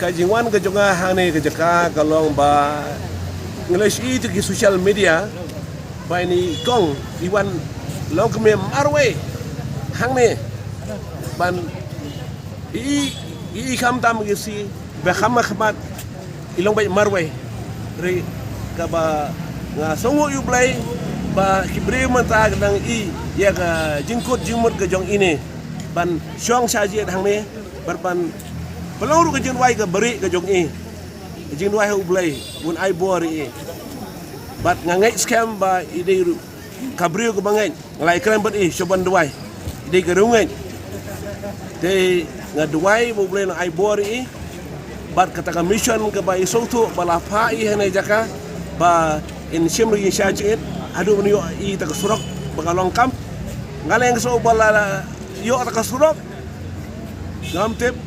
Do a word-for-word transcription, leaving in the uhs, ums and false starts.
Ka jingwan ka jong nga hangne ka jaka ka long ba nga la ïohi ha ki social media ba ine i kong i wan long kumne marwei hangne ban i i i kham tam ki si ba kham khmat i long ba i marwei. Ri kaba nga sngew ïa u Blei ba ki briew mynta ka dang i ïa ka jingkut jingmut ka jong ine ban shong sha jied hangne ban ban pynlong ruh ka jingduwai ka bari ka jong i. Ka jingduwai ha u Blei un ai bor ïa i. Bad nga ngeit skhem ba i dei ruh ka briew kaba ngeit, nga la ïakren bad i sha ban duwai. I dei ka riewngeit. Te nga duwai ba u Blei un ai bor ïa i. Bad kata ka mission kaba i sngewthuh ba la phah i hangne jaka ba in shim ruh i sha jingit haduh ban ïoh i ta ka surok ba ka long kam. Nga la ïeng ka surok ba la ïoh ta ka surok. Ngam tip